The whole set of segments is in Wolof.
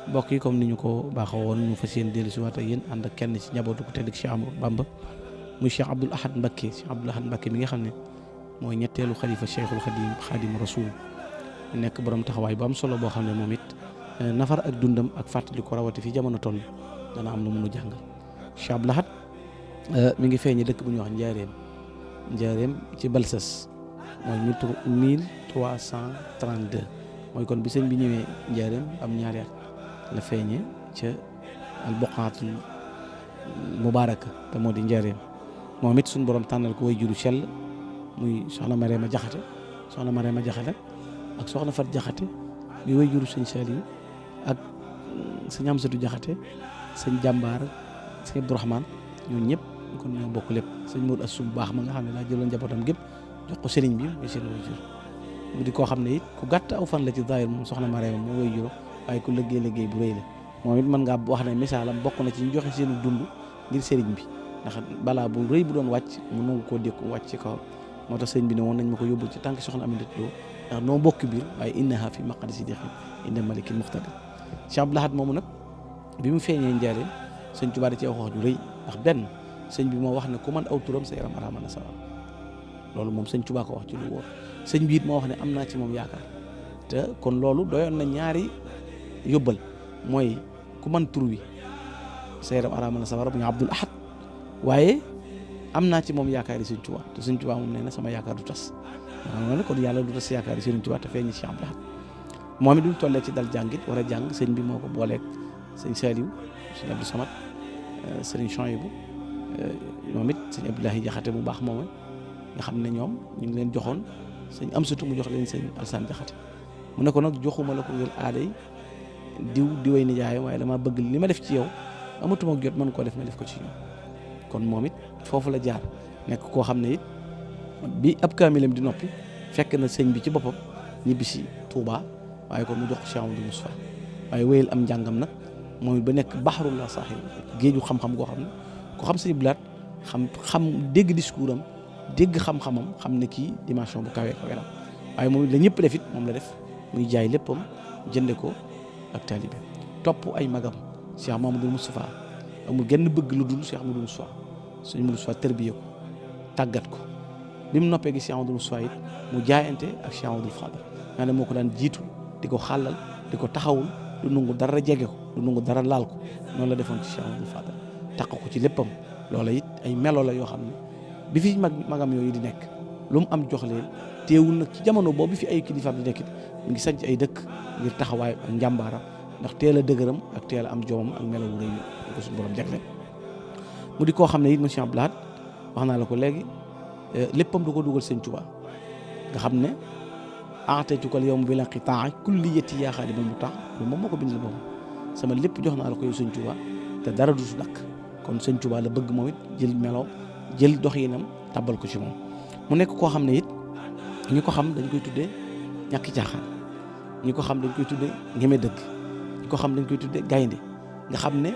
mbokk yi comme ni ñu ko baaxoo woon ñu fas yéene dellu si waat ak yéen ànd ak kenn ci njabootu ku tedd Cheikh Amadou Bamba muy Cheikh Abdoul Ahad Mbacké Cheikh Abdoul Ahad Mbacké mi nga xam ne mooy ñetteelu xalifa Cheikhul Khadim Khadim Rasoul nekk borom taxawaay bu am solo boo xam ne moom it nafar ak dundam ak fàttali ko rawati fi jamono toll dana am lu mënu jàngal. Cheikh Abdoul Ahad mi ngi feeñe dëkk bu ñuy wax Njaareem ci Balsas mooy 1332 mooy kon bi sëñ bi ñëwee Njaareem am ñaari at la feeñe ca al buqaatul mubaaraka te moo di Njaareem moom it suñu borom tànnal ko way juru sell muy soxna Mariama Jaxate ak soxna Fat Jaxate bi way juru sëñ Saliou ak sëñ Amsatu Jaxate sëñ Jàmbaar sëñ Abdourahmane ñoom ñëpp kon ñoo bokk lépp sëñ Mour Assou bu baax ma nga xam ne daa jëloon njabootam gépp jox ko sëriñ bi muy seen way jur mu di koo xam ne it ku gàtt aw fan la ci zaahir moom soxna Mariama moo way juru waaye ku liggéey bu rëy la moom it mën ngaa wax ne misaalam bokk na ci ñu joxe seenu dund ngir sëriñ bi ndax balaa bu rëy bu doon wàcc mu nangu koo dékku wàcc ci kawam moo tax sëriñ bi ne woon nañ ma ko yóbbu ci tànk soxna Aminata Lo ndax noo bokk biir waaye innaha fi maqadi siddiqin inda malikin muqtadir Cheikh Abdoul Ahad moomu nag bi mu feeñee Njaaréem sëñ Tuubaa da cee wax ju rëy ndax benn sëñ bi moo wax ne ku man aw turam sa yaram araamal na sawar loolu moom sëñ Tuubaa ko wax ci lu wóor sëñ bi it moo wax ne am naa ci moom yaakaar te kon loolu doyoon na ñaari yóbbal mooy ku man tur wi sa yaram araamal na sawar bu ñu Abdoul Ahad waaye am naa ci moom yaakaar yi sëñ Tuubaa te sëñ Tuubaa moom nee na sama yaakaar du tas xam nga kon yàlla du tas yaakaar yi sëñ Tuubaa te feeñ ci Cheikh Abdoul Ahad moom it duñ tollee ci dal jàngit war a jàng sëñ bi moo ko booleeg sëñ Saliou sëñ Abdou Samad sëñ Chouaïbou moom it sëñ Abdoulahi Jaxate bu baax moom nga xam ne ñoom ñu ngi leen joxoon sëñ Amsatu mu jox leen sëñ Alsaan Jaxate mu ne ko nag joxuma la ko ngir aaday diway nijaayam waaye dama bëgg li ma def ci yow amatuma jot mën koo def ma def ko ci ñoom kon moom it foofu la jaar nekk koo xam ne it bi ab kaamilam di noppi fekk na sëñ bi ci boppam ñibbi si Touba waaye kon mu jox ko Cheikh Amadou Moustapha waaye wéyal am njàngam nag moom it ba nekk baxarul la saaxib géeju xam-xam goo xam ne ko xam sëñ blaat xam dégg discours am dégg xam-xamam xam ne kii dimension bu kawee kawe la waaye moom it la ñëpp def it moom la def muy jaay léppam jënde ko ak taalibe topp ay magam Cheikh Mamadou Moustapha amul genn bëgg lu dul Cheikh Mamadou Moustapha sëñ Mamadou Moustapha tërbiye ko tàggat ko bi mu noppee gi Cheikh Mamadou Moustapha it mu jaayante ak Cheikh Mamadou Fadal nga ne moo ko daan jiitu di ko xàllal di ko taxawul du nungu dara jege ko du nungu dara laal ko noonu la defoon ci Cheikh Mamadou Fadal taq ko ci léppam loola it ay melo la yoo xam ne bi fi magam yooyu di nekk lu mu am jox leen teewul nag ci jamono boobu fi ay kilifaam di nekk mu ngi sanc ay dëkk ngir taxawaay ak njàmbaaram ndax teel a dëgëram ak teel a am jomam ak melo wu rëy yu ko suñu borom jagleel mu di koo xam ne it monsieur Abdoul Ahad wax naa la ko léegi léppam du ko dugal sëñ Tuubaa nga xam ne aataytukal yawma bil inqitaa kulliyati yaa xaadimal mutaa loolu moom moo ko bindal boppam sama lépp jox naa la ko yow sëñ Tuubaa te dara du su dakk kon sëñ Tuubaa la bëgg moom it jël melo jël doxinam tàbbal ko ci moom mu nekk koo xam ne it ñi ko xam dañ koy tuddee ñàkki caaxaan ñi ko xam dañ koy tuddee ñeme dëgg ñi ko xam dañ koy tuddee gaynde nga xam ne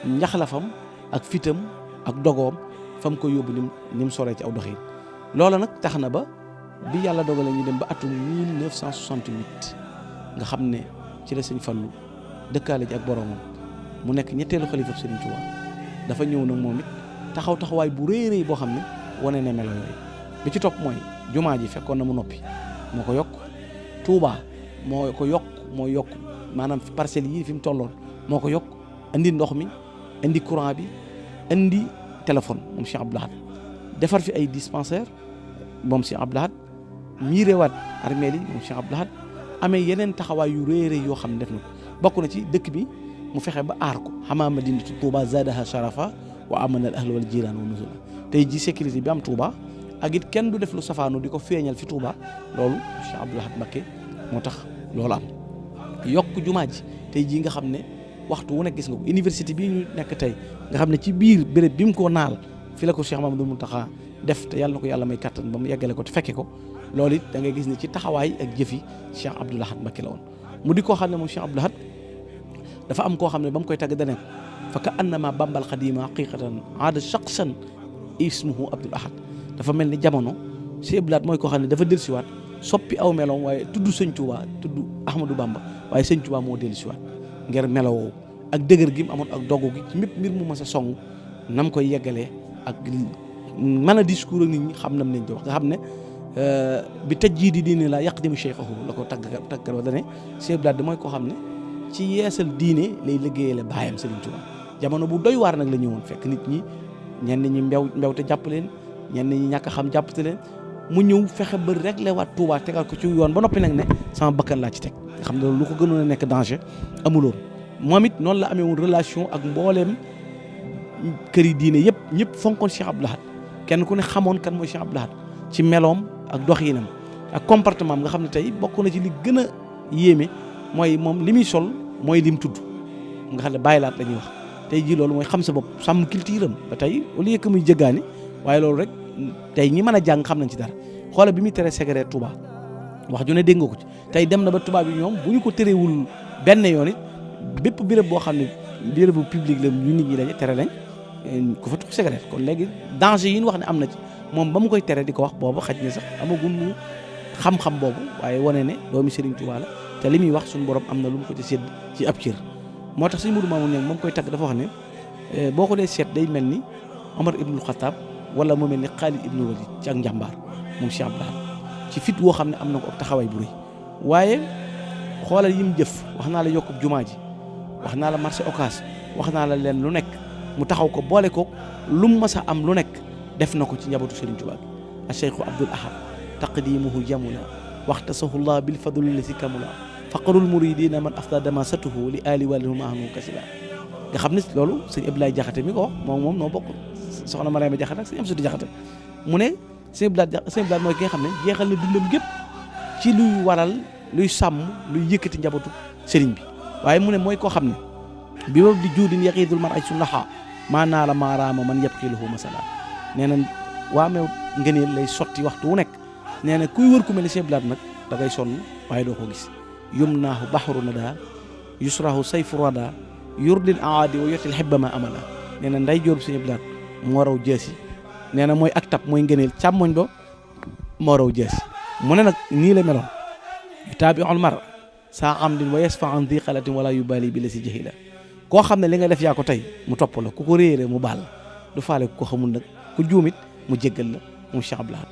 njaxlafam ak fitam ak dogoom fam ko yóbbu ni mu soree ci aw doxin loola nag tax na ba bi yàlla dogale ñu dem ba atum 1968 nga xam ne ci la sëñ Fallu dëkkaale ji ak boromam mu nekk ñetteelu xalifa Sëriñ Tuubaa dafa ñëw nag moom it taxawaay bu rëy boo xam ne wane ne melo yooyu bi ci topp mooy jumaa ji fekkoon na mu noppi moo ko yokk Touba moo yokk maanaam parcelles yi fi mu tolloon moo ko yokk indi ndox mi indi courant bi indi téléphone moom Cheikh Abdoul Ahad defar fi ay dispensaire moom Cheikh Abdoul Ahad miirewaat armeel yi moom Cheikh Abdoul Ahad amee yeneen taxawaay yu rëy yoo xam ne def na ko bokk na ci dëkk bi mu fexe ba aar ko xamaa madinatu Touba zaadaha sharafa wa amana al ahla wal jiraan wa nuzula tey ji sécurité bi am Touba ak it kenn du def lu safaanu di ko feeñal fi Touba loolu Cheikh Abdoul Ahad Mbacké moo tax loolu am yokk jumaa ji tey jii nga xam ne waxtu wu nekk gis nga ko université bii ñu nekk tey nga xam ne ci biir béréb bi mu ko naal fi la ko Cheikh Mamadou Mountakha def te yàlla na ko yàlla may kattan ba mu yeggale ko te fekke ko loolu it da ngay gis ne ci taxawaay ak jëfi Cheikh Abdoul Ahad Mbacké la woon mu di koo xam ne moom Cheikh Abdoul Ahad dafa am koo xam ne ba mu koy tàgg dane fa ka annama bambal xadima haqiqatan aada shakhsan ismuhu Abdoul Ahad dafa mel ni jamono Cheikh Abdoul Ahad mooy koo xam ne dafa dellusiwaat soppi aw meloom waaye tudd sëñ Tuubaa tudd Ahmadou Bamba waaye sëñ Tuubaa moo dellusiwaat ngir melowoo ak dëgër gi mu amoon ak dogu gi ci mépp mbir mu mas a song nam koy yeggalee ak mën a discours ak nit ñi xam nam leen di wax nga xam ne bi tajdiidi diine la yaqdimu cheikhahu la ko taggal wa dane Cheikh Abdou Lahad mooy koo xam ne ci yeesal diine lay liggéeyale baayam Serigne Touba jamono bu doy waar nag la ñëwoon fekk nit ñi ñenn ñi mbew te jàpp leen ñenn ñi ñàkk xam jàpp te leen mu ñëw fexe ba réglé waat Touba tegal ko ci yoon ba noppi nag ne sama bakkan laa ci teg nga xam ne lu ko gënoon a nekk danger amuloon moom it noonu la amee woon relation ak mbooleem kër yi diine yëpp ñëpp fonkoon Cheikh Abdou Lahad kenn ku ne xamoon kan mooy Cheikh Abdou Lahad ci meloom ak doxinam ak comportement nga xam ne tey bokk na ci li gën a yéeme mooy moom li muy sol mooy lim tudd nga xam ne bàyyi laat la ñuy wax tey jii loolu mooy xam sa bopp sàmm culture am ba tey au lieu que muy jëggaani waaye loolu rek tey ñi mën a jàng xam nañ ci dara xoolal bi muy tere cigarette Touba wax ju ne dégg nga ko ci tey dem na ba Touba bi ñoom bu ñu ko terewul benn yoon it bépp béréb boo xam ne béréb bu public la ñu nit ñi dañu tere lañ ku fa tux cigarette kon léegi danger yi ñu wax ne am na ci moom ba mu koy tere di ko wax boobu xaj na sax amagul xam-xam boobu waaye wane ne doomi Serigne Touba la te li muy wax suñu borom am na lu mu ko ci sédd ci ab cër moo tax suñu Mourou Mamoun Niang moom koy tagg dafa wax ne boo ko dee seet day mel ni Omar ibnul Khattab wala mu mel ni Khalid ibnul Walid ci ak njàmbaar moom Cheikh Abdou Lahad ci fit woo xam ne am na ko ab taxawaay bu rëy waaye xoolal yi mu jëf wax naa la yokkub jumaa ji wax naa la marché Ocass wax naa la leen lu nekk mu taxaw ko boole ko lu mu mas a am lu nekk def na ko ci njabootu Serigne Touba bi a Cheikhu Abdoul Ahad taqdimuhu jamula waxtasahu llah bil fadli lasi kamula faqarul muridina man afda damasatuhu li ali walihu mahanu kasila nga xam ne loolu sëñ Abdoulaye Jaxate mi ko wax moom noo bokk soxna Mariama Jaxate ak sëñ Amsatu Jaxate mu ne sëñ Abdoulaye mooy ki nga xam ne jeexal na dundam gépp ci luy waral luy sàmm luy yëkkati njabootu Serigne bi waaye mu ne mooy koo xam ne bi boobu di juudin yaqiidul mar ay sunnaha maanaa la maaraama man yabqiluhu masala nee na waa meew ngëneel lay sotti waxtu wu nekk nee na kuy wër ku mel ni Cheikh Abdou Lahad nag da ngay sonn waaye doo ko gis yumnaahu bahru nada yusrahu sayfu rada yurdil aadi wa yotil xibba ma amala nee na nday jóob Cheikh Abdou Lahad moo raw jeesi nee na mooy ak tab mooy ngëneel càmmoñ ba moo raw jeesi mu ne nag nii la meloon taabiul mar saa amdin wa yasfa an di xalatin wala yubali bi la si jahila koo xam ne li nga def yaa ko tey mu topp la ku ko réere mu baal du faale ku ko xamul nag ku juumit mu jéggal la moom Cheikh Abdou Lahad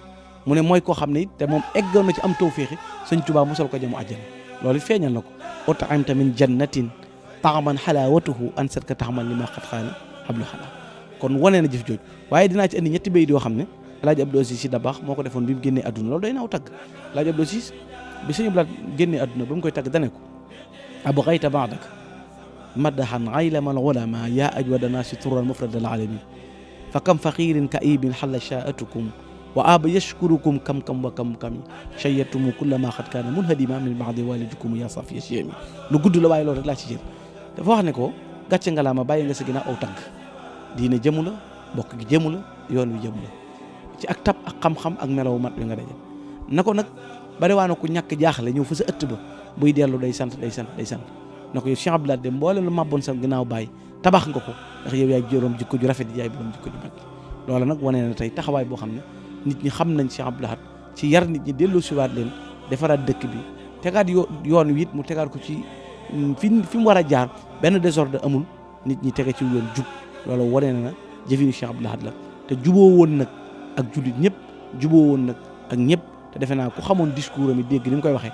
mu ne mooy koo xam ne it te moom eggoon na ci am tawféexi sëñ Tuubaa mosal ko jëmu àjjana loolu it feeñal na ko ut'imta min jannatin ta'man halawatuhu ansat ka taxaman li ma xat xaani xablu xala kon wane na jëf jooj waaye dinaa ci indi ñetti bayit yoo xam ne Alaaji Abdou Aziz Sy Dabakh moo ko defoon bi mu génnee àdduna loolu day naaw tagg Alaaji Abdou Aziz bi sëñ Abdou Lahad génnee àdduna ba mu koy tagg dane ko abghayta ba'daka madahan aylamal ulama yaa ajwada naasi turan mufradal alamin fa kam faqirin kaibin xalla shaa'atukum wa aba yashkurukum kam wa kam shayyatumu kulla ma xat kaana munhadima min ba'di walidikum ya safiya shiyami lu gudd la waaye loolu rek laa ci jël dafa wax ne ko gàcce nga laa ma bàyyi nga sa ginnaaw aw tagg diine jëmu la bokk gi jëmu la yoon wi jëmu la ci ak tab ak xam-xam ak melawu mat wi nga daje na ko nag bari waa na ku ñàkk jaaxle ñëw fa sa ëtt ba buy dellu day sant na ko yow Cheikh Abdou Lahad de mboolem lu màbboon sa ginnaaw bàyyi tabax nga ko ndax yow yaay juróom jikko ju rafet yaay borom jikko ju mag loola nag wane na tey taxawaay boo xam ne nit ñi xam nañ Cheikh Abdou Lahad ci yar nit ñi delloo siwaat leen defaraat dëkk bi tegaat yoon wi it mu tegaat ko ci fi mu war a jaar benn désordre amul nit ñi tege ci yoon jub loolu wane na jëfinu Cheikh Abdou Lahad la te juboo woon nag ak jullit ñëpp juboo woon nag ak ñëpp te defe naa ku xamoon discours am dégg ni mu koy waxee